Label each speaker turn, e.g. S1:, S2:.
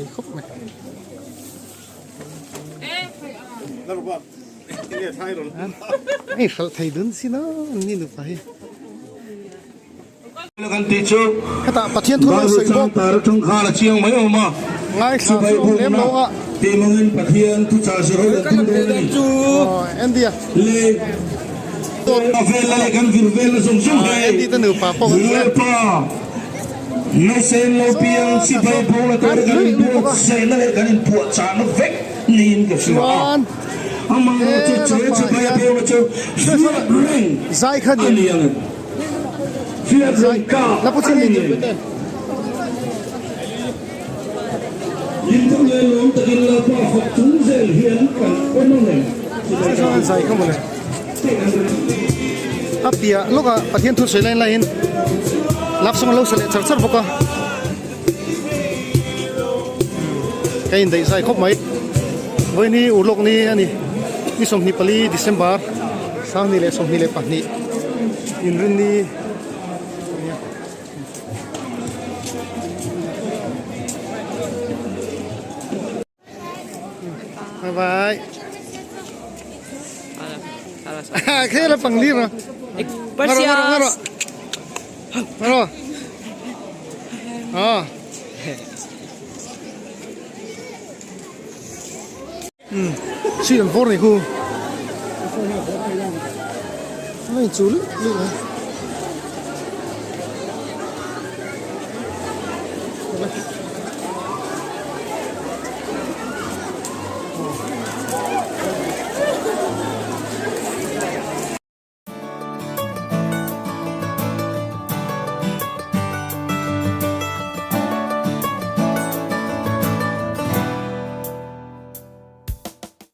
S1: thei khawp mai. Hei hralh thei dun sin a an ni nupa hi. Hetah Pathian thu lo sawi bawk. Ngaithla chu awm lem lo a. Andy a. Andy te nupa pawh an ni a. Chuan he lamah hian zai kha ni ang. A piah lawkah Pathian thu sawi lai laiin love song a lo sa leh char char bawk a ka indaih zai khawp mai vawiin hi urlawk ni a ni ni 24 December 2022 inrinni ania. Bye bye. Khela pangli ra. Ngaro ngaro ngaro. Ngaro. Ah. Um si an vawr ni khu. Mai chu lu lu.